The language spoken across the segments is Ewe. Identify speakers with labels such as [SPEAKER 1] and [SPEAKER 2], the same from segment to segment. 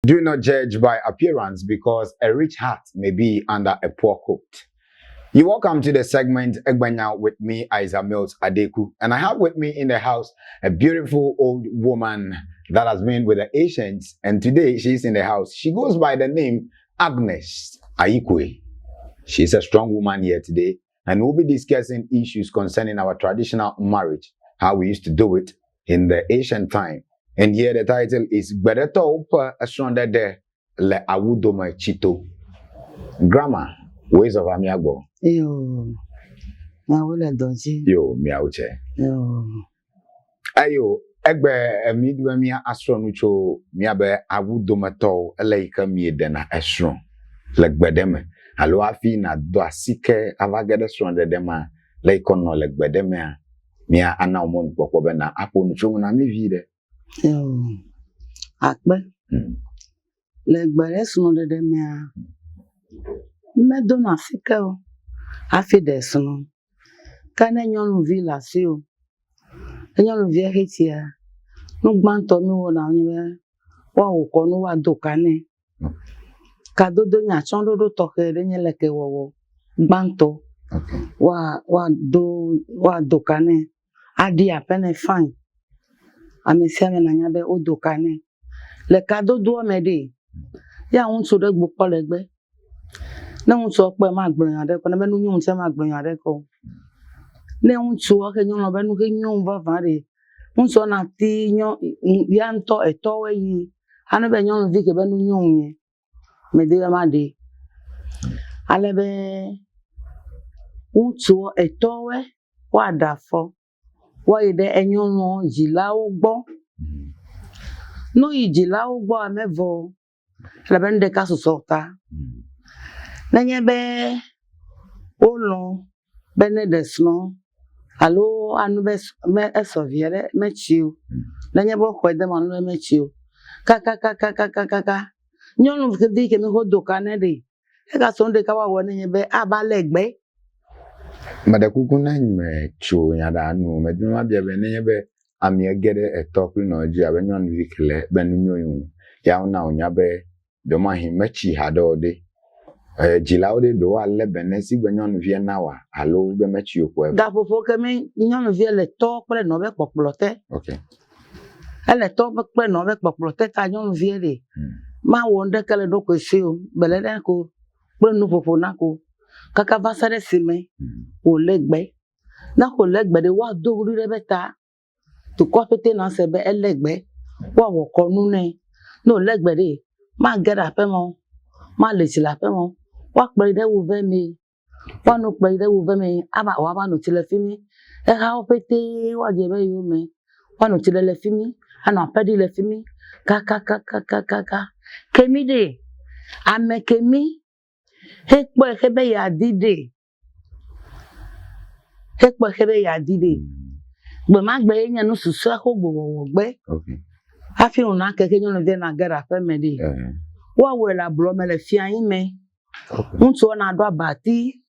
[SPEAKER 1] Do not judge by appearance because a rich heart may be under a poor coat. You welcome to the segment Egbenya with me, Isaac Mills Adeku. And I have with me in the house a beautiful old woman that has been with the ancients. And today she's in the house. She goes by the name Agnes Ayikoi. She's a strong woman here today. And we'll be discussing issues concerning our traditional marriage, how we used to do it in the ancient time. And here the title is Gbeɖetɔwo ƒe esrɔ̃ɖeɖe le awudome tsito. Grammar, ways of Amiagbo.
[SPEAKER 2] Yo, miawo le dɔ dzi.
[SPEAKER 1] Yo, miawo tse.
[SPEAKER 2] Yo,
[SPEAKER 1] Eyo, egbe mi di be mía asrɔ̃ nu tso míabe awudometɔwo ele yi ke mieɖena esrɔ̃ le gbe ɖe me alo hafi nàdo asike ava ge ɖe srɔ̃ɖeɖe ma le yi ke nɔ le gbe ɖe mea mía ana wò mɔnukpɔkpɔ be na aƒo nu tso ŋu na mí vi ɖe.
[SPEAKER 2] Yo, akpe. Le gbe ɖe srɔ̃ɖeɖe mea, medona asike o hafi ɖe srɔ̃. Ke ne nyɔnuvi le asiwò, ne nyɔnuvia xetsia, nu gbãtɔ mi wɔna nye be woawɔ kɔnu woado ka nɛ. Kadodo nye atsyɔ̃ɖoɖo tɔxɛ ɖe nye leke wɔwɔ gbãtɔ. Woa woado woado ka nɛ, aɖi aƒe nɛ fine. Ame sia ame nanya be wodo ka nɛ. Le kadodoa me ɖe, ya ŋutsu ɖe gbo kpɔ le egbe. Ne ŋutsua kpɔe magblɔ nya ɖeke o, ne be nu nyo ŋutia magblɔ nya ɖeke o. Ne ŋutsua ke nyɔnua be nu ke nyo vavã ɖe, ŋutsua nati nyɔ ya ŋutɔ etɔwoe yi ane be nyɔnuvi ke be nu nyo ŋunye, medi be maɖee. Ale be ŋutsuwo etɔwoe woaɖe afɔ woayi ɖe enyɔnuwo dzilawo gbɔ. Ne woyi dzilawo gbɔa mevɔ o elabe nu ɖeka susɔ ta. Nenye be wolɔ̃ be neɖe srɔ̃ alo anu be me esɔ via ɖe metsi o. Nenye be woxɔe de eme alo be metsi o. Kakakakakakaka nyɔnuvi ke mi xɔ do ka nɛ ɖe, egasɔ nu ɖeka woawɔ ne nye be ava lé gbe.
[SPEAKER 1] Meɖe kuku ne metso nya ɖa nu medi be mabia be nenye be amea ge ɖe etɔ kple nɔ dzi abe nyɔnuvi ke le be nu nyo ŋu ya wona wònya be ɖewomahi metsi haɖe o ɖe. Dzilawo ɖe ɖewo alé be ne sigbe nyɔnuvia na wa alo be metsi o kpɔe.
[SPEAKER 2] Gaƒoƒo ke mi nyɔnuvia le tɔ kple nɔ be kpɔkplɔ te. Ele tɔ kple nɔ be kpɔkplɔ te ta nyɔnuvia ɖe mawɔ ŋɖeke le ɖokui si o belele ko kple nuƒoƒo na ko kaka va se ɖe esime wòlé gbe. Ne wòlé gbe ɖe woado ɣli ɖe ebe ta. Dukɔa ƒete nase be elé gbe. Woawɔ kɔnu nɛ. Ne wòlé gbe ɖe, mage ɖe aƒeme o, male tsi le aƒeme o. Woakplɔe ɖe wuve mee. Woano kplɔe ɖe wuve mee ava woava no tsi le fi mi. Exawo ƒete woadze be yowòme. Woano tsi le le fi mi, anɔ aƒe ɖi le fi mi kakakakakaka. Kemi ɖe, ame kemi hekpɔe xe be yeadi ɖe, hekpɔe xe be yeadi ɖe. Gbe ma gbe ye nye nu susɔe xo gbowɔwɔ gbe. Hafi wòna keke nyɔnuvia nage ɖe aƒe me ɖe. Woawɔe le ablɔ me le fiayi me. Ŋutsuwo naɖo abati.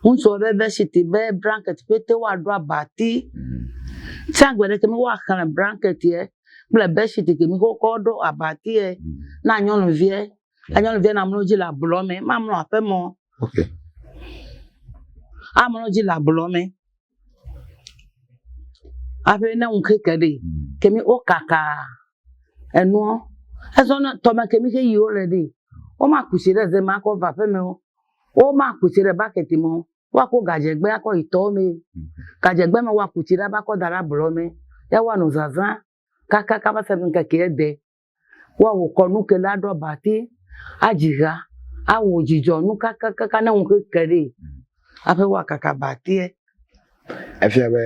[SPEAKER 2] Ŋutsuwo be bedsheet be blanket ƒete woaɖo abati. Tsã gbe ɖeke mi woaxlẽ blanket yɛ kple bedsheet ke mi kɔ ɖo abati yɛ na nyɔnuvia. Nyɔnuvia namlɔ dzi le ablɔ me. Mamlɔ aƒe me o. Amlɔ dzi le ablɔ me. Hafi ne ŋu keke ɖe, ke mi wokaka enua. Ezɔ ne tɔme ke mi ke yi wole ɖe, womaku tsi ɖe ze me akɔ va aƒeme o. Womaku tsi ɖe bucket me o. Woakɔ gadzegbe akɔ yi tɔwo me. Gadzegbe me woaku tsi ɖe ava kɔ da ɖe ablɔ me. Ya woanɔ zazã kakaka va se ɖe ŋkeke ede. Woawɔ kɔnu ke la ɖo abati, adzi ha, awɔ dzidzɔnu kakakaka ne ŋu keke ɖe. Hafi woakaka abatie.
[SPEAKER 1] Efia be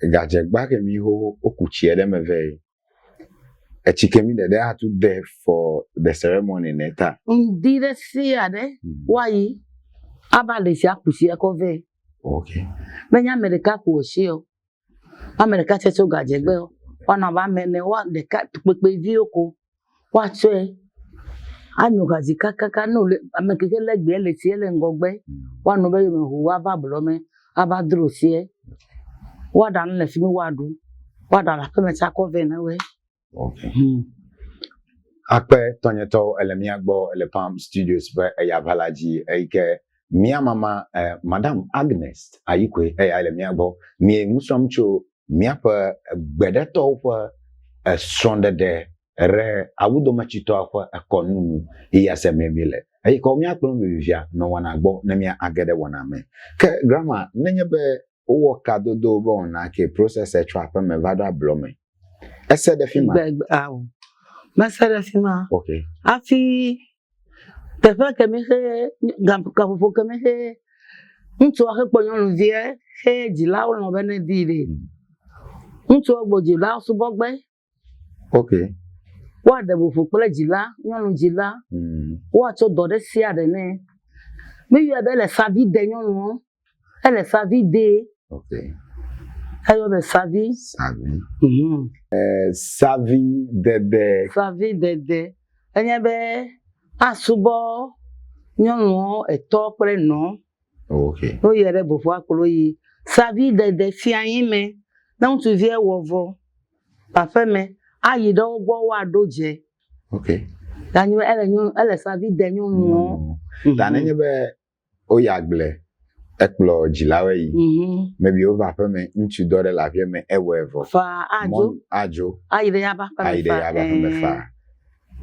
[SPEAKER 1] gadzegba ke mi ho woku tsia ɖe eme vɛ. Etsi ke mi ɖeɖe atu de for the ceremony ne ta.
[SPEAKER 2] Ŋdi ɖe sia ɖe woayi ava le tsia ku tsia kɔ vɛ. Menye ame ɖeka ku tsi o. Ame ɖeka tse tso gadzegbe o. Woanɔ abe ame ene woa ɖeka kpekpeviwo ko woatsɔe anɔ gadzi kakaka ne wòle ame ke lé gbea le tsie le ŋgɔgbe woanɔ be yome ʋu woava ablɔ me ava dro tsie. Woaɖa nu le fi mi woaɖu. Woaɖa le aƒeme tse akɔ vɛ na woe.
[SPEAKER 1] Akpe tɔnyetɔwo ele mía gbɔ le Palm Studios ƒe eyaʋala dzi eyi ke mía mama eh, Madam Agnes Ayikwe eya le mía gbɔ. Mie nu srɔ̃m tso míaƒe gbeɖetɔwo ƒe eh, srɔ̃ɖeɖe ɖe awudometsitɔa ƒe ekɔnu nu eya se me míele. Eyi ke míakplɔ vivivia nɔ wɔna gbɔ ne mía age ɖe wɔna me. Ke grandma nenye be wowɔ kadodo be wɔna ke process tso aƒeme va ɖo ablɔ me. Ese ɖe fi ma?
[SPEAKER 2] Gbe awo. Mese ɖe fi ma.
[SPEAKER 1] Okay.
[SPEAKER 2] Hafi teƒe ke mi xe gaƒoƒo ke mi xe ŋutsua xe kpɔ nyɔnuvia xe dzilawo lɔ̃ be ne di ɖe. Ŋutsua gbɔ dzilawo subɔ gbe.
[SPEAKER 1] Okay.
[SPEAKER 2] Woaɖe vovo kple dzila, nyɔnu dzila. Woatsɔ dɔ ɖe sia ɖe nɛ. Mi yɔe be le savi de nyɔnuɔ. Ele savi de.
[SPEAKER 1] Okay.
[SPEAKER 2] Eyɔ be savi.
[SPEAKER 1] Savi. Eh, savi dede.
[SPEAKER 2] Savi dede. Enye be asubɔ nyɔnuɔ etɔ kple nɔ.
[SPEAKER 1] Okay.
[SPEAKER 2] Woyɛ ɖe boƒoa kplɔ yi. Savi dede fia anyi me. Ne ŋutsuvie wɔ vɔ aƒe me ayi ɖe wo gbɔ woaɖo dze.
[SPEAKER 1] Okay.
[SPEAKER 2] Ta nyo ele nyo ele savi de nyɔnuɔ.
[SPEAKER 1] Ta nenye be woyi agble ekplɔ dzilawo yi. Maybe wova aƒe me ŋutsu dɔ ɖe le aƒea me ewɔe vɔ.
[SPEAKER 2] Fa adzo.
[SPEAKER 1] Adzo.
[SPEAKER 2] Ayi ɖe yaba aƒe me fa.
[SPEAKER 1] Ayi ɖe yaba aƒe me fa.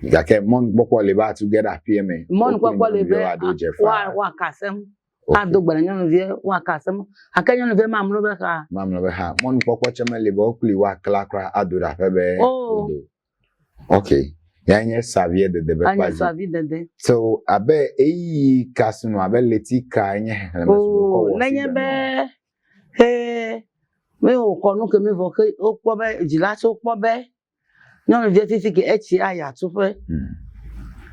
[SPEAKER 1] Gake mɔnukpɔkpɔ li be atu ge ɖe aƒea me.
[SPEAKER 2] Mɔnukpɔkpɔ li be
[SPEAKER 1] woaɖo dze fa.
[SPEAKER 2] Woaka asem. Ado gbe na nyɔnuvie woaka asem. Gake nyɔnuvie mamlɔ be xa.
[SPEAKER 1] Mamlɔ be xa. Mɔnukpɔkpɔ tse meli be wo kpli woakla kura ado ɖe aƒe be.
[SPEAKER 2] Oh.
[SPEAKER 1] Ok. Ya nye savie dede be
[SPEAKER 2] Anye
[SPEAKER 1] kpa dzi.
[SPEAKER 2] savi dede.
[SPEAKER 1] So abe eyi ka sunu abe leti ka enye xexlẽme si wokɔ
[SPEAKER 2] Oh,
[SPEAKER 1] wɔ
[SPEAKER 2] nenye
[SPEAKER 1] sigbe
[SPEAKER 2] be
[SPEAKER 1] nɔ.
[SPEAKER 2] he mi wò kɔnu ke mi vɔ ke wokpɔ be dzila tso kpɔ be nyɔnuvia fifi ke etsi ayi atuƒe.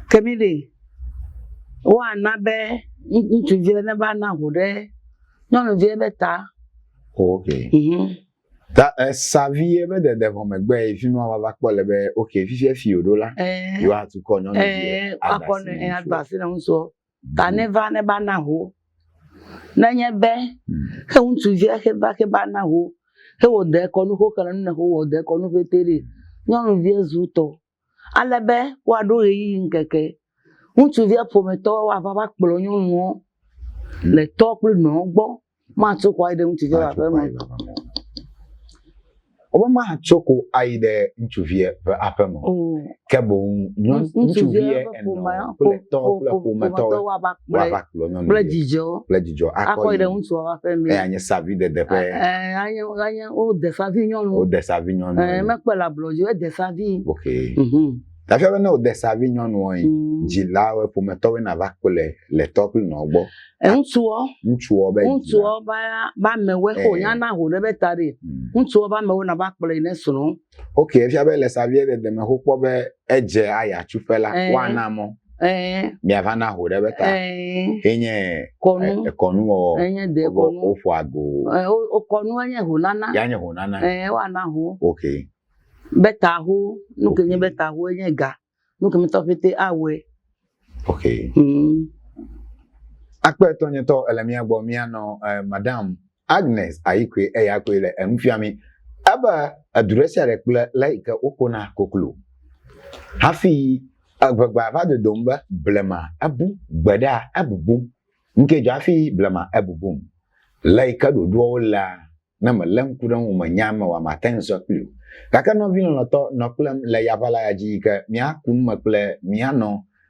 [SPEAKER 2] Ke mi ɖe woana be ŋutsuvia ne va na ho ɖe nyɔnuvia be ta.
[SPEAKER 1] Ok. Ta esavie be dede vɔ megbe yi fi ma woava kpɔ le be ok fifia fi wòɖo la yewoatu kɔ nyɔnuvia
[SPEAKER 2] akɔ ne ada asi na ŋutsua. Ta ne va ne ba na ho. Nenye be he ŋutsuvia he va he ba na ho he wò de kɔnu xo xlẽ nu ne xo wɔ de kɔnu ƒete ɖe nyɔnuvia zu tɔ. Ale be woaɖo ɣeyiɣi ŋkeke. Ŋutsuvia ƒometɔwo woava va kplɔ nyɔnuwo le tɔ kple nɔwo gbɔ. Matso ko ayi ɖe ŋutsuvia ƒe aƒe me.
[SPEAKER 1] Wobe matso ko ayi ɖe ŋutsuvia ƒe aƒe me. Ke boŋ ŋutsuvia enɔ kple tɔ kple ƒometɔwo
[SPEAKER 2] woava
[SPEAKER 1] kplɔ nyɔnuvia
[SPEAKER 2] kple dzidzɔ
[SPEAKER 1] kple dzidzɔ
[SPEAKER 2] akɔ yi ɖe ŋutsua ƒe aƒe me.
[SPEAKER 1] Eya nye savidede ƒe.
[SPEAKER 2] Anye anye wode savi nyɔnu.
[SPEAKER 1] Wode savi nyɔnu.
[SPEAKER 2] Mekpɔe le ablɔdzi ede savi.
[SPEAKER 1] Ok. Tafia be ne wode savi nyɔnua yi, dzilawo ƒometɔwoe nava kplɔe le tɔ kple nɔ gbɔ.
[SPEAKER 2] Ŋutsuɔ.
[SPEAKER 1] Ŋutsuɔ be.
[SPEAKER 2] Ŋutsuɔ ba ba amewoe xo nya na ho ɖe be ta ɖe. Ŋutsuɔ ba amewoe nava kplɔe ne srɔ̃.
[SPEAKER 1] Ok, efia be le savie dede me xo kpɔ be edze ayi atsuƒe la, woana mɔ. Miava na ho ɖe be ta. Enye
[SPEAKER 2] kɔnu.
[SPEAKER 1] Kɔnu wɔwɔ.
[SPEAKER 2] Enye de kɔnu.
[SPEAKER 1] Woƒo ago.
[SPEAKER 2] Kɔnu enye ho nana.
[SPEAKER 1] Ya nye ho nana.
[SPEAKER 2] Woana ho.
[SPEAKER 1] Ok.
[SPEAKER 2] Be ta ho, nu ke nye be ta ho enye ga. Nu ke mitɔ ƒete awɔe.
[SPEAKER 1] Ok. Akpe tɔnyetɔ ele mía gbɔ míanɔ eh, Madame Agnes Ayikwe eya koe le enu fia mi. Ebe edu ɖe sia ɖe kple le yi ke wokona koklo. Hafi egbegba va dodom be blema ebu gbeɖea ebubum. Ŋke dzɔ hafi blema ebubum. Le yi ke ɖoɖoawo lea Ne mèlé ŋku ɖe eŋu o, mènya ame oa, màte ŋu sɔ kpli o. Gake nɔvi lɔlɔ̃tɔ, nɔ kplem le yaʋala ya dzi yi ke míaku nu me kple mía nɔ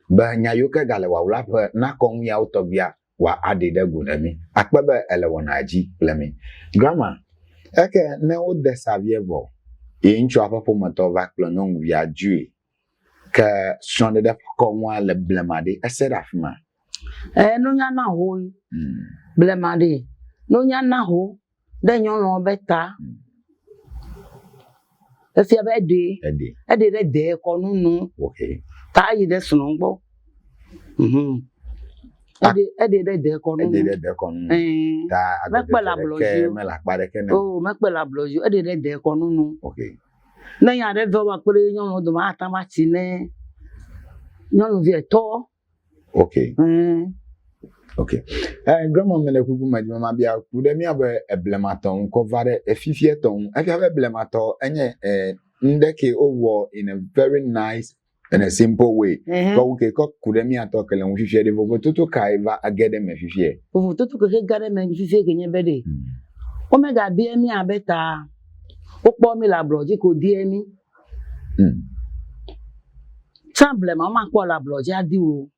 [SPEAKER 1] be nya yiwo ke gale wòawla ƒe nakɔ ŋu yawo tɔgbia wòa aɖee ɖe go ne mí. Akpe be èle wɔnaa dzi kple mí. Grandma, Eke ne wode sa vie vɔ ye ŋutsua ƒe ƒometɔ va kplɔ nyɔnuvia dzoe, ke srɔ̃ɖeɖe ƒe kɔnua le blema ɖe, ese ɖe afima?
[SPEAKER 2] Ee, nunya na ho yi. Blema ɖe, nunya na ho ɖe nyɔnua be ta. Efia be eɖe.
[SPEAKER 1] Eɖe.
[SPEAKER 2] Eɖe ɖe de kɔnu nu.
[SPEAKER 1] Okay.
[SPEAKER 2] Ta yi ɖe srɔ̃ gbɔ. Mhm. Eɖe eɖe ɖe de kɔnu
[SPEAKER 1] nu. Eɖe ɖe de kɔnu nu.
[SPEAKER 2] Ee.
[SPEAKER 1] Ta
[SPEAKER 2] mekpe le ablɔ dzi
[SPEAKER 1] o. Mele akpa ɖeke ne.
[SPEAKER 2] O, mekpe le ablɔ dzi o. Eɖe ɖe de kɔnu nu.
[SPEAKER 1] Okay.
[SPEAKER 2] Ne nya ɖe va wa kple nyɔnuwo dome ate ŋu atsi ne nyɔnuvi etɔ.
[SPEAKER 1] Ok. Ok. Eh, grandma me le kuku me dzi mabia ku ɖe míabe eblematɔ ŋu kɔ va ɖe efifietɔ ŋu. Efia be blematɔ enye eh, ŋɖe ke wowɔ in a very nice In a simple way. Kɔ wu ke kɔ ku ɖe míatɔ ke le ŋu fifia ɖe vovototo kae va age ɖe eme fifia?
[SPEAKER 2] Vovototo ke ge ɖe eme fifia ke nye be ɖe womegabia mí abe ta wokpɔ mí le ablɔdzi ko die mí. Tsã blema womakpɔ le ablɔdzi adi o.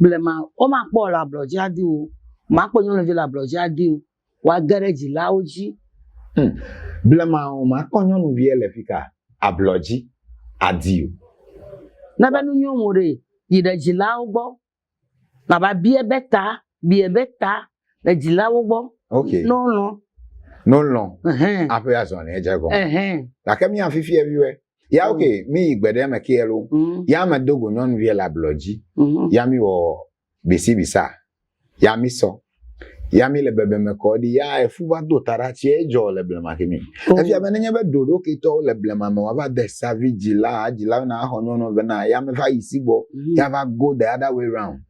[SPEAKER 2] Blema womakpɔ le ablɔdzi adi o. Makpɔ nyɔnuvi le ablɔdzi adi o. Woage ɖe dzilawo dzi.
[SPEAKER 1] Blema womakpɔ nyɔnuvie le fika ablɔdzi adi o.
[SPEAKER 2] Ne be nu nyo ŋu ɖe, yi ɖe dzilawo gbɔ. Nava bia be ta, bia be ta le dzilawo gbɔ.
[SPEAKER 1] Ok.
[SPEAKER 2] Ne wolɔ̃.
[SPEAKER 1] Ne wolɔ̃. Aƒe azɔli edze gɔme. Gake mía fifia viwɔe. Ya ok, mi yi gbe ɖe me ke lo. Ya me do go nyɔnuvie le ablɔdzi. Ya mi wɔ bisibisa. Ya mi sɔ. Ya mi le bebeme kɔ ɖi. Ya efu va do ta ɖa tsi edzɔ le blema ke mi. Efia be nenye be ɖoɖo ke tɔwo le blema me woava de savi dzila, dzila na axɔ nyɔnu bena ya me va yi si gbɔ. Ya va go the other way round.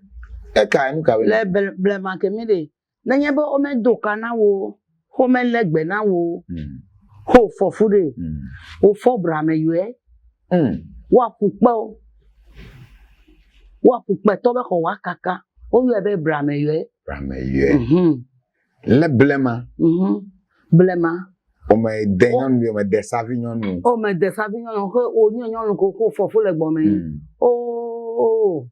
[SPEAKER 1] Eka enu ka
[SPEAKER 2] Le blema ke mi ɖe, nenye be womedo ka na wo, womelé gbe na wo, wofɔ fu ɖe, wofɔ brame yɔe, woaƒu kpe wo, woaƒu kpe tɔ be xɔ woakaka, woyɔe be brame yɔe.
[SPEAKER 1] Brame yɔe. Le blema.
[SPEAKER 2] Blema.
[SPEAKER 1] Wome de nyɔnu, wome de savi nyɔnu.
[SPEAKER 2] Wome de savi nyɔnu, xe wonye nyɔnu ko wofɔ fu le gbɔme. Oo.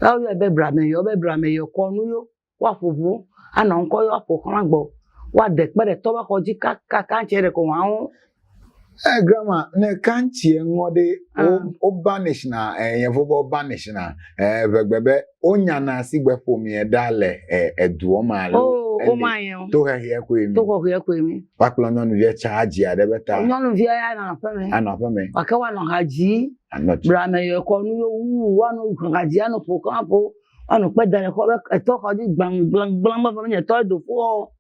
[SPEAKER 2] Woyɔe be brame yɔ, be brame yɔ kɔnu yo. Woaƒo ʋu anɔ ŋkɔ yɔ aƒo xlã gbɔ. Woade kpe ɖe tɔ be xɔ dzi kaka kantse ɖe ko hãwo.
[SPEAKER 1] Eh, grandma, ne kantsie ŋɔ ɖe wo banish na eh, yevu be wo banish na eh, ʋegbe be wonyana sigbe ƒomea ɖa le eh, eduɔ me alo
[SPEAKER 2] Oh, womayɛ o.
[SPEAKER 1] Toheheɛ koe mi.
[SPEAKER 2] Toheheɛ koe mi.
[SPEAKER 1] Woakplɔ nyɔnuvia tsa adzi aɖe be ta.
[SPEAKER 2] Nyɔnuvia ya nɔ aƒe me.
[SPEAKER 1] Anɔ aƒe me.
[SPEAKER 2] Gake woanɔ ha dzi.
[SPEAKER 1] Anɔ dzi.
[SPEAKER 2] Brame yɔ kɔnu yo wu woanɔ ha dzi anɔ ƒo xlã ƒo. Woanɔ kpe da ɖe xɔ be etɔ xɔ dzi gbang gblang gblang be menye etɔ do ƒo.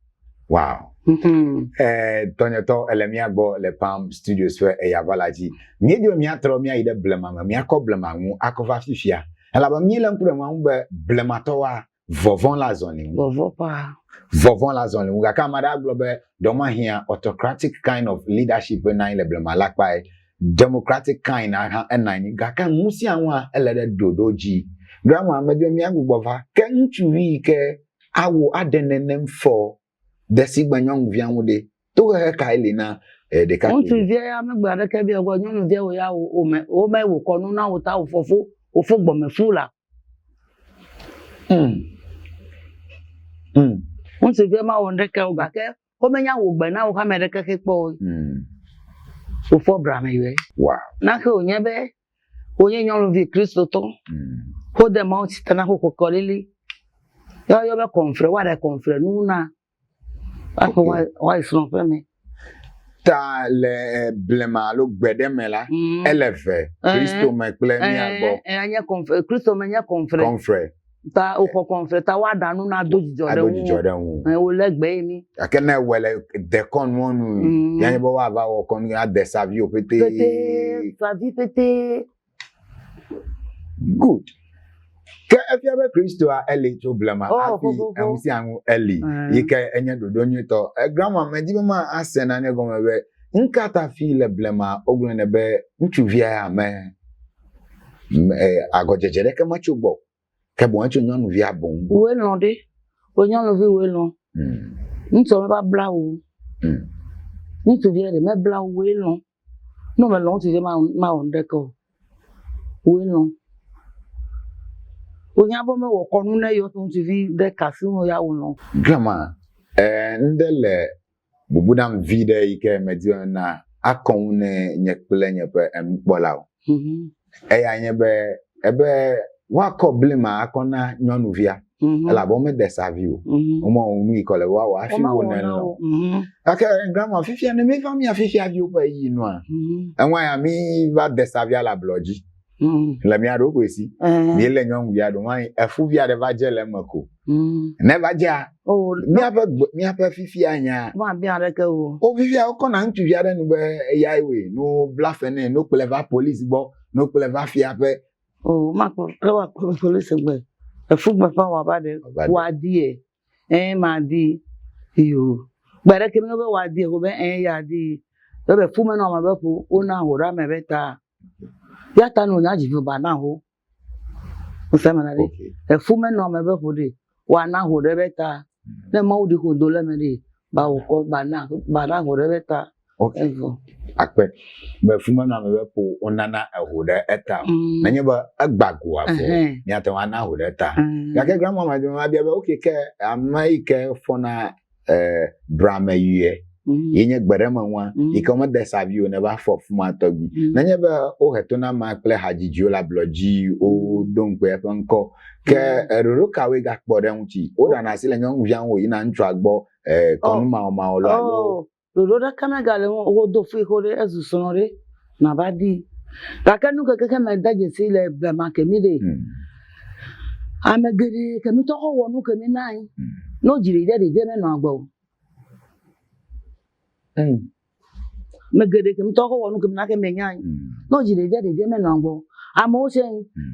[SPEAKER 1] Wow. Eh, tɔnyetɔ ele mía gbɔ le Palm Studios ƒe eyavala dzi. Míedi be míatrɔ míayi ɖe blema me, míakɔ blema ŋu akɔ va fifia. Elabe míele ŋku ɖe nua ŋu be blematɔwoa, vɔvɔ̃ le azɔli ŋu.
[SPEAKER 2] Vɔvɔ̃ paa.
[SPEAKER 1] Vɔvɔ̃ le azɔli ŋu. Gake ame aɖe agblɔ be ɖewomahiã autocratic kind of leadership nɔ anyi le blema la kpae. Democratic kind hã enɔ anyi. Gake nu sia nua ele ɖe ɖoɖo dzi. Grandma, medi be míagbugbɔ va. Ke ŋutsuvi yi ke awɔ aɖe nenem fɔ ɖe sigbe nyɔnuvia ŋu ɖe, tohehe kae li na eh, ɖekakpui?
[SPEAKER 2] Ŋutsuvia ya megbe aɖeke bia gbɔ nyɔnuvia wo ya wo me wo me wò kɔnu na wò ta wò fɔfo wò fo gbɔme fu la. Ŋutsuvia ma wɔ ŋɖeke o gake womenya wò gbe na wò ame ɖeke xe kpɔ o. Wò fɔ brame yɔe.
[SPEAKER 1] Wow.
[SPEAKER 2] Na xe wònye be wonye nyɔnuvi kristotɔ. Wode Mawu tsi ta na xoxo kɔlili. Yɔ yɔ be kɔnfre woaɖe kɔnfre nu na. Woaƒe woayi srɔ̃ ƒe me.
[SPEAKER 1] Ta le eh, blema alo gbe ɖe me la, ele ve Kristo me kple mía gbɔ.
[SPEAKER 2] Nye kɔnfre, Kristo me nye kɔnfre.
[SPEAKER 1] Kɔnfre.
[SPEAKER 2] Ta woxɔ kɔnfre ta woaɖa nu na do dzidzɔ ɖe ŋu.
[SPEAKER 1] Ado dzidzɔ ɖe ŋu.
[SPEAKER 2] Wolé gbe yi mi.
[SPEAKER 1] Gake ne ewɔe le dekɔnuwo nu, ya nye be woava wɔ kɔnu ade saviwo pete.
[SPEAKER 2] Pete, savi pete.
[SPEAKER 1] Good. Ke efia be Kristoa eli tso blema
[SPEAKER 2] Oh,
[SPEAKER 1] hafi
[SPEAKER 2] ho, ho, ho.
[SPEAKER 1] enu sia nu eli yi ke enye ɖoɖo nyuitɔ. E, Grandma, medi be ma ase nane gɔme be nuka ta fi le blema wogblɔnɛ be ŋutsuvia ya me, me e, agɔdzedze ɖeke metso gbɔ o. Ke boŋ etso nyɔnuvia boŋ gbɔ.
[SPEAKER 2] Wòe lɔ̃ ɖe. Wò nyɔnuvi wòe lɔ̃. Ŋutsua meva bla wò. Ŋutsuvia ɖe mebla wò, wòe lɔ̃. Ne melɔ̃ ŋutsuvi mawɔ nuɖeke o. Wòe lɔ̃. Wonya be mewɔ kɔnu ne yewo ƒe ŋutsuvi ɖe kasi ŋu ya wòlɔ̃.
[SPEAKER 1] Grandma, eh, ŋɖe le bubu nam vi ɖe yi ke medi be na akɔ ŋu ne nye kple nye ƒe enukpɔlawo. Eya nye be ebe woakɔ blema akɔ na nyɔnuvia elabe womede sa vi o. Womewɔ nu yi ke le woawɔ hafi wo ne lɔ̃. Gake grandma fifia ne míeva mía fifia viwo ƒe ɣeyiɣi nua, eŋua ya mí va de sa via le ablɔ dzi le mía ɖokui si. Míelé nyɔnuvia ɖo ŋua efu vi aɖe va dze le eme ko. Ne va dzea, míaƒe míaƒe fifia nya.
[SPEAKER 2] Woabia aɖeke o.
[SPEAKER 1] Wo fifia wokɔna ŋutsuvi aɖe nu be eyae wɔe, ne wobla fe nɛ, ne wokplɔe va polisi gbɔ, ne wokplɔe va fiaƒe.
[SPEAKER 2] O, makplɔ le woakplɔ polisi gbe. Efu gbeƒã wòava ɖe, wòadie. Ɛ̃, madi. Iyo. Gbe ɖeke mi be wòadie ko be ɛ̃ yeadi. Ebe fu menɔ ame be ƒo, wona ho ɖe ame be ta. Ya ta ne wònya dzi vi o, ba na ho. Ŋusẽ me na ɖe. Efu menɔ ame be ƒo ɖe. Woana ho ɖe be ta. Ne Mawu ɖi ƒo do le eme ɖe, ba wòkɔ ba na ba na ho ɖe be ta.
[SPEAKER 1] Evɔ. Akpe. Be fu menɔ ame be ƒo wonana eho ɖe eta. Mm. Nenye be egba goa vɔ, míate ŋu ana ho ɖe eta. Gake grandma ma ma bia be okay ke ame yi ke fɔna eh, brame yue mm. ye nye gbe ɖe me ŋua mm. yi ke womede sa vi o ne va fɔ fu ma tɔgbi mm. nenye be wohe to na ma kple hadzidziwo le ablɔ dzi wodo ŋukpe eƒe ŋkɔ ke eh, ɖoɖo kawoe gakpɔ ɖe ŋuti woɖana asi le nyɔnuvia ŋu wòyina ŋutsua gbɔ eh, kɔnu oh. mawɔmawɔ lɔ alo
[SPEAKER 2] oh. Ɖoɖo ɖeke megale ŋu o, wodo fui xo ɖe, ezu srɔ̃ ɖe, nava di. Gake nu ke keke me de dzesi le blema kemi ɖe, ame geɖe kemi tɔ xɔ wɔ nu kemi na anyi. Ne wodzi ɖevia, ɖevia menɔa agbe o. Ame geɖe kemi tɔ xɔ wɔ nu kemi na kemi nya anyi. Ne wodzi ɖevia, ɖevia menɔa agbe o. Amewo tse,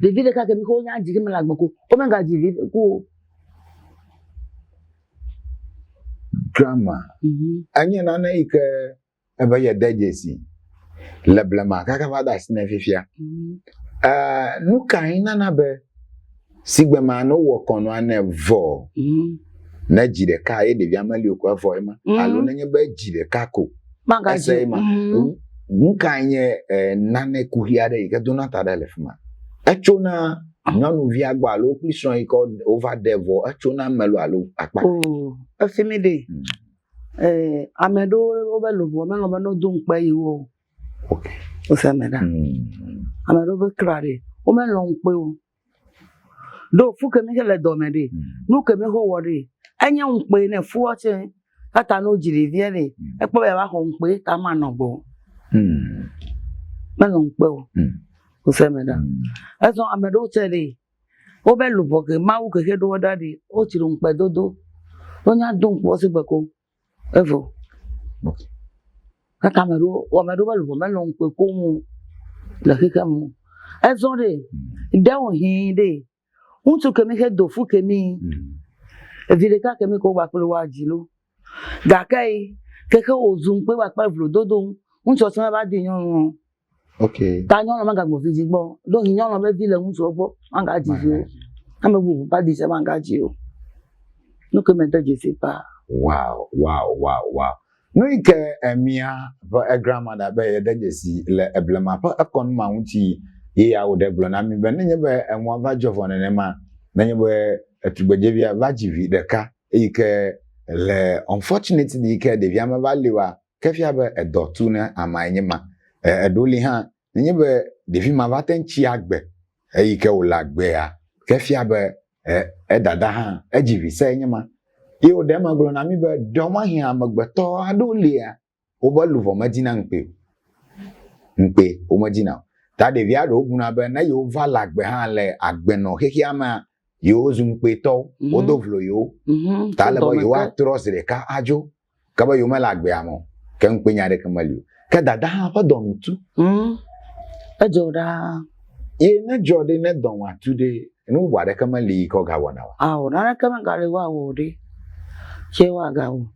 [SPEAKER 2] ɖevi ɖeka kemi xɔ wonya dzi kemi le agbe ko, womegadzi vi ku o.
[SPEAKER 1] Drama. Mhm. Enye nane yi ke ebe yede dzesi le blema kaka va de asi ne fifia. Mhm. Eh, nu kae nana be sigbe ma ne wowɔ kɔnua ne vɔ mhm. ne dzi ɖeka ye ɖevia meli o ko evɔ ema alo nenye be dzi ɖeka ko ese ema. Nu kae nye eh, nane kuxi aɖe yi ke dona ta ɖe le fi ma? Etsona nyɔnuvia gbɔ alo kple srɔ̃ yi ke wova ɖe vɔ etsona eme lo alo akpa.
[SPEAKER 2] Oo, efi mi ɖe. Hmm. Eh, ame ɖewo wobe luʋɔ melɔ̃ be ne wodo ŋukpe yewo o.
[SPEAKER 1] Ok.
[SPEAKER 2] Wose eme ɖa. Hmm. Ame ɖewo be kra ɖe, womelɔ̃ ŋukpe o. Ɖo fu ke mi ke le dɔme ɖe, hmm. nu ke mi xɔ wɔ ɖe, enye ŋukpe ne fua tse. Tata ne wodzi ɖevia ɖe, ekpɔ be yeava xɔ ŋukpe ta manɔ gbɔ. Melɔ̃ ŋukpe o. Wose eme ɖa. Ezɔ ame ɖewo tse ɖe, wobe luʋɔ ke Mawu ke xe ɖo wo ɖa ɖi, wotsri ŋukpe dodo. Wonya do ŋukpe wo sigbe ko evɔ. Kaka ame ɖewo, ame ɖewo be luʋɔ melɔ̃ ŋukpe koŋ o le xexea me o. Ezɔ ɖe, ɖewohĩ ɖe, ŋutsu ke mi xe do fu ke mi, evi ɖeka ke mi ko gba kple woa dzi lo. Gake yi, kexe wòzu ŋukpe gba kple vlododo, ŋutsua tse meva di nyɔnu o.
[SPEAKER 1] Okay.
[SPEAKER 2] Ta nyɔnua megagbɔ vi dzi gbɔ. Ɖo hi nyɔnua be vi le ŋutsua gbɔ, magadzi vi o. Ame bubu va di tse magadzi o. Nu ke mede dzesi paa.
[SPEAKER 1] Wow, wow, wow, wow. Nu yi ke emia ƒe egrandmother be yede dzesi le eblema ƒe ekɔnu ma ŋuti ye ya wòɖe gblɔ na mi be nenye be enua va dzɔ vɔ nenema, nenye be etugbedzevia va dzi vi ɖeka eyi ke le unfortunately yi ke ɖevia meva li oa, Ke fia be edɔ tu ne amea nye ma. Eɖo li hã, nenye be ɖevi ma va te ŋu tsi agbe eyi ke wòle agbea, ke fia be edada hã edzi vi se nye ma. Ye wòɖe eme gblɔ na mí be ɖewomahi amegbetɔ aɖewo lia, wobe luʋɔ medina ŋukpe o. Ŋukpe womedina o. Ta ɖevia ɖewo buna be ne yewova le agbe hã le agbenɔ xexea mea, yewozu ŋukpetɔwo, wodo vlo yewo. Ta ele be yewoatrɔ zi ɖeka adzo. Ke be yewomele agbea me o, ke ŋukpenya aɖeke meli o. Ke dada hã ƒe dɔ nu tu.
[SPEAKER 2] Mm. Edzɔ ɖaa.
[SPEAKER 1] Ye ne dzɔ ɖe, ne dɔ nua tu ɖe, nu bubu aɖeke meli yi ke wogawɔna oa?
[SPEAKER 2] Ao, naneke megali woawɔ o ɖe. Tse woagawɔ.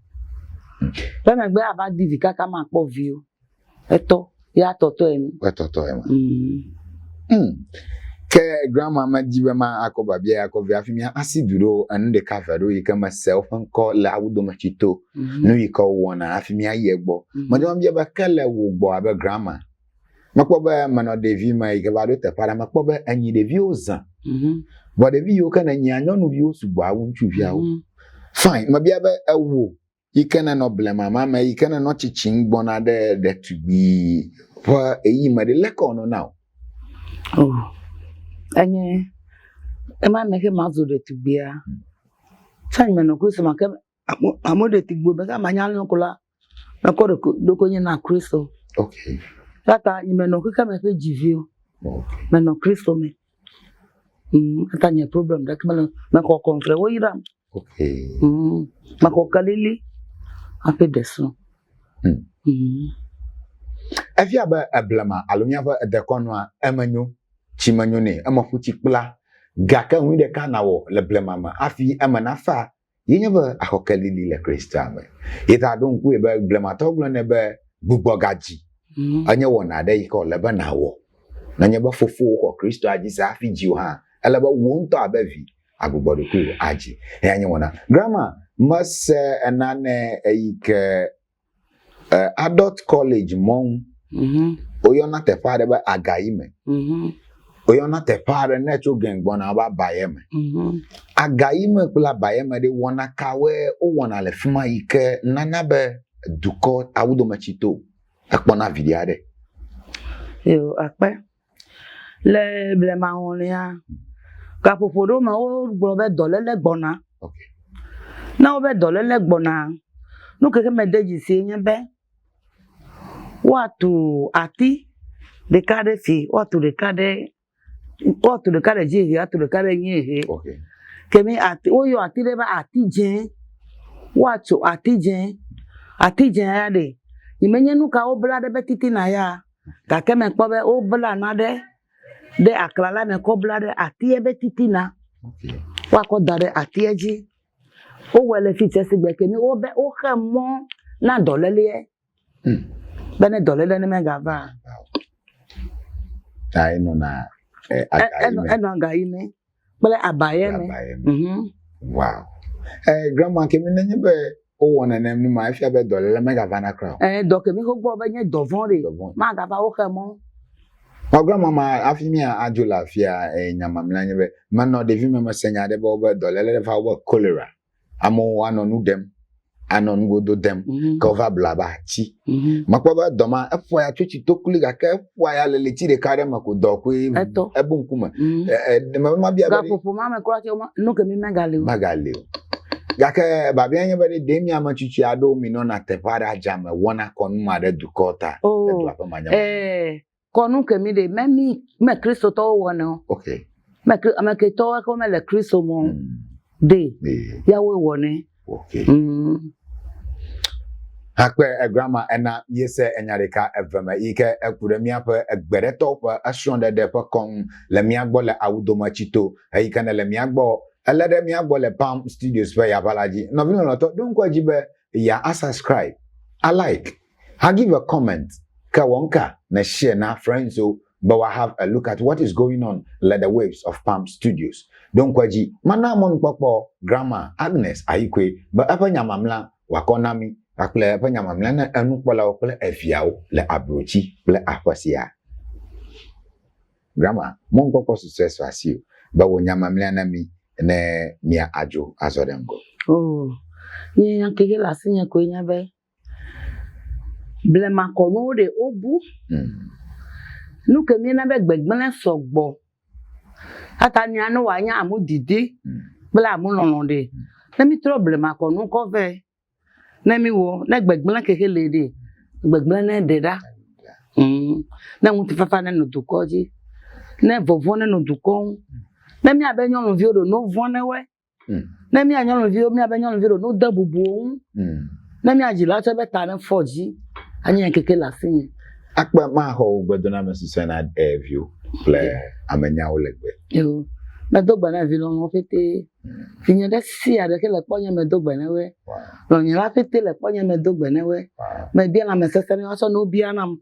[SPEAKER 2] Ƒe megbe ava di vi kaka makpɔ vi o. Etɔ, ya tɔtɔe mi.
[SPEAKER 1] Etɔtɔe ma. Mm. Mm. Ke grandma medi be ma akɔ babia ya kɔ vi hafi mía asi du ɖo enu ɖeka ve ɖo yi ke mese woƒe ŋkɔ le awu dome tsi to. Mm. Nu yi ke wowɔna hafi mía yi egbɔ. Mm. Medi mabia be ke le wò gbɔ abe grandma. Mekpɔ be menɔ ɖevi me yi ke va ɖo teƒe aɖe mekpɔ be enyi ɖeviwo zã.
[SPEAKER 2] Mm.
[SPEAKER 1] Vɔ ɖevi yiwo ke nènyia nyɔnuviwo sugbɔ awu ŋutsuviawo.
[SPEAKER 2] Mm.
[SPEAKER 1] Fine, mebia be ewò yi ke nenɔ blema ma me, yi ke nenɔ tsitsim gbɔna ɖe ɖetugbui ƒe ɣeyiɣi me ɖe, leke wònɔ na wò?
[SPEAKER 2] Oh, enye ema me ke mazu ɖetugbuia. Tsa nye menɔ Kristo ma ke ame ɖetugbuiwo be ke manya lɔ ko la, mekɔ ɖokuinye na Kristo.
[SPEAKER 1] Okay.
[SPEAKER 2] Eya ta nye menɔ xexea me ƒe dzivi o.
[SPEAKER 1] Okay.
[SPEAKER 2] Menɔ Kristo me. Eya ta nye problem ɖeke mele mexɔ kɔnfrɛ woyram.
[SPEAKER 1] Okay.
[SPEAKER 2] Mexɔ kelili hafi ɖe srɔ̃.
[SPEAKER 1] Efia be eblema alo míaƒe dekɔnua eme nyo, tsi menyo nɛ, eme ƒu tsi kpla. Gake nu ɖeka nàwɔ le blema me hafi eme nafa ye nye be axɔ kelili le Kristoa me. Ye ta ɖo ŋkue be blematɔwo gblɔnɛ be gbugbɔgadzi enye wɔna aɖe yi ke wòle be nàwɔ. Nenye be fofowò xɔ Kristoa dzi se hafi dzi wò hã, ele be wò ŋutɔ abe vi agbugbɔ ɖokuiwò adzi. Eya nye wɔna. Grandma, mese nane eyi ke eh, adult college mɔnu. Woyɔna teƒe aɖe be Agayime. Woyɔna teƒe aɖe ne tso gɛn gbɔna be Abayeme. Agayime kple Abayeme ɖe wɔna kawoe wowɔna le fi ma yi ke nana be dukɔ awudometsito ekpɔna viɖe aɖe?
[SPEAKER 2] Yo, akpe. Le blema ŋɔlia, gaƒoƒo ɖewo me wogblɔ be dɔléle gbɔna.
[SPEAKER 1] Okay.
[SPEAKER 2] Ne wobe dɔléle gbɔna, nu ke ke mede dzesie nye be woatu ati ɖeka ɖe fi, woatu ɖeka ɖe woatu ɖeka ɖe dziehe, woatu ɖeka ɖe nyiehe.
[SPEAKER 1] Okay.
[SPEAKER 2] Kemi ati woyɔ ati ɖe be ati dzẽ. Woatso ati dzẽ. Ati dzẽ ya ɖe, nye menye nu ka wobla ɖe be titina ya. Gake mekpɔ be wobla nane ɖe aklala me kɔ bla ɖe atia be titina. Woakɔ da ɖe atia dzi. Wowɔe le fi tse sigbe ke mi wobe woxe mɔ na dɔléleɛ be ne dɔléle ne megava.
[SPEAKER 1] Ta enɔna agayi me.
[SPEAKER 2] Enɔ agayi me kple abayɛ me.
[SPEAKER 1] Mhm. Wow. Eh, grandma kemi nenye be wowɔ nenem nu ma efia be dɔléle megavana kura o.
[SPEAKER 2] Eh, dɔ kemi xoxo gbɔ be nye dɔvɔ̃ ɖe magava woxe mɔ.
[SPEAKER 1] Ɔ grandma ma hafi mía adzo le afia eh, nya mamlɛa nye be menɔ ɖevi me mese nya ɖe be wobe dɔléle ɖe va wobe cholera. Amewo anɔ nu ɖem, anɔ nugodo dem, ke wova bla abe ati. Mekpɔ be dɔ ma eƒoa ya tso tsitokuli gake eƒoa ya le ɣleti ɖeka aɖe me ko dɔ koe
[SPEAKER 2] Etɔ.
[SPEAKER 1] ebu ŋkume. Mebe mabia be
[SPEAKER 2] Gaƒoƒo ma me kura tse nu kemi megali o.
[SPEAKER 1] Megali o. Gake babia nye be ɖe ɖe mi ame tsitsi aɖewo mi nɔna teƒe aɖe adzame wɔna kɔnu ma ɖe dukɔ ta.
[SPEAKER 2] Oh.
[SPEAKER 1] Le dua ƒe manya.
[SPEAKER 2] Kɔnu kemi ɖe me mi me Kristotɔwo wɔnɛ o.
[SPEAKER 1] Okay.
[SPEAKER 2] Me ame ketɔwo ke mele Kristo me o. Ɖe yawoe wɔnɛ.
[SPEAKER 1] Okay. Akpe grandma ena míese enya ɖeka eve me yi ke eku ɖe míaƒe egbeɖetɔwo ƒe esrɔ̃ɖeɖe ƒe kɔnu le mía gbɔ le awudome tsito eyi ke nele mía gbɔ ele ɖe mía gbɔ le Palm Studios ƒe yaʋala dzi. Nɔvi lɔlɔ̃tɔ, ɖo ŋku edzi be ya a subscribe, a like, a give a comment, ke wɔ ŋka ne share na friends wo be wa have a look at what is going on le the waves of Palm Studios. Ɖo ŋku edzi, mana mɔnukpɔkpɔ Grandma Agnes Ayikwe be eƒe nya mamlea wòakɔ na mí kpakple eƒe nya mamlea na enukpɔlawo kple eviawo le abrotsi kple aƒe sia. Grandma, mɔnukpɔkpɔ susɔe su asiwò be wò nya mamlea na mí ne mía adzo azɔ ɖe ŋgɔ.
[SPEAKER 2] Oo, nye nya ke le asinye koe nye be Blemakɔnuwo ɖe wobu. Nu ke míena be gbegblẽ sɔgbɔ. Eya nya ne wòanye amu didi kple amu lɔlɔ̃ ɖe. Ne mítrɔ blemakɔnu kɔ vɛ, ne míwɔ, ne gbegblẽ ke xe li ɖe, gbegblẽ ne ɖe ɖa. Ne ŋutifafa nenɔ dukɔ dzi. Ne vɔvɔ̃ nenɔ dukɔ ŋu. Ne míabe nyɔnuviwo ɖe, ne wovɔ̃ ne woe. Ne mía nyɔnuviwo, míabe nyɔnuviwo ɖo wode bubu wo ŋu. Ne mía dzilawo tsɛ be ta ne fɔ dzi, anye ŋkeke le asinye.
[SPEAKER 1] Akpe maxɔ wò gbedoname susɔe na viwò kple amenyawo le gbe.
[SPEAKER 2] Yo, medo gbe na vi lɔlɔ̃wo ƒete. Vinye ɖe sia ɖe ke le kpɔnye medo gbe na woe. Lɔnyela ƒete le kpɔnye medo gbe na woe. Mebia lãmesesẽ ne woatsɔ ne wobia nam.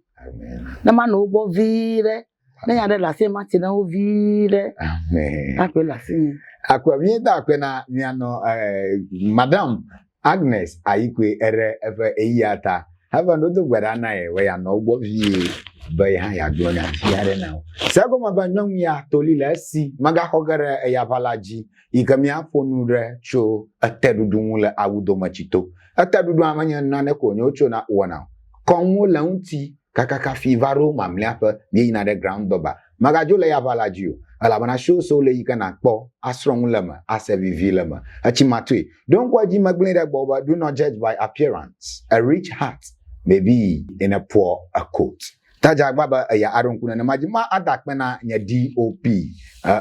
[SPEAKER 2] Ne manɔ wo gbɔ vi ɖe. Ne nya ɖe le asinye mati na wo vi ɖe.
[SPEAKER 1] Amen.
[SPEAKER 2] Akpe le asinye.
[SPEAKER 1] Akpe míeda akpe na mianɔ eh, Madam Agnes Ayikwe eɖe eƒe ɣeyiɣia ta. Heve ɖo do gbe ɖa na ye be yeanɔ wo gbɔ vie be ye hã yeagblɔ nya vi aɖe na wo. Se egɔme be nyɔnu ya toli le esi megaxɔ ge ɖe eya ʋa la dzi yi ke míaƒo nu ɖe tso eteɖuɖu ŋu le awu dome tsito. Eteɖuɖua menye nane ko wònye wotsona wɔna o. Kɔnuwo le eŋuti Kakaka fi va ɖo mamlɛa ƒe míeyina ɖe ground dɔba. Mègadzo le yaʋa la dzi o, elabena show so le yi ke nàkpɔ, asrɔ̃ nu le eme, ase vivi le eme. Etsi matɔe. Ɖo ŋku edzi megblẽe ɖe gbɔwò be do not judge by appearance, a rich heart may be in a poor a coat. Ta dze agba be eya aɖo ŋku nenema dzi. Ma ada akpe na nye DOP,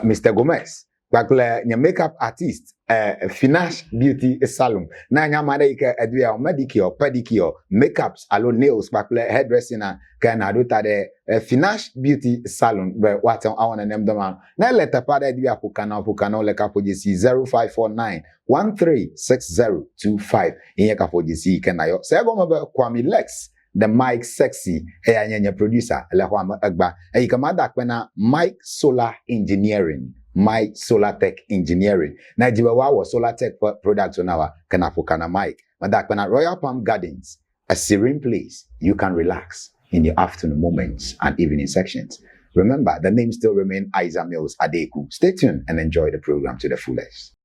[SPEAKER 1] Mister Gomez, kpakple nye makeup artist eh, Finash Beauty Salon. Ne anya ame aɖe yi ke edo ya medicure, pedicure, makeups alo nails kpakple hairdressing na ke nàɖo ta ɖe eh, Finash Beauty Salon be woate ŋu awɔ nenem dɔ ma. Ne ele teƒe aɖe edi be yeaƒo ka na wo, ƒo ka na wo le kaƒodzesi 0549 136025 ye nye kaƒodzesi yi ke nàyɔ. Se egɔme be Kwame Lex. The Mike Sexy eya nye nye producer le xɔa me egba. Eyi ke mada akpe na Mike Solar Engineering, Mike Solar Tech Engineering. Ne edzi be woawɔ Solar Tech ƒe products na wa, ke naƒo ka na Mike. Meda akpe na Royal Palm Gardens, a serene place you can relax in your afternoon moments and evening sections. Remember, the name still remains Isa Mills Adeku. Stay tuned and enjoy the program to the fullest.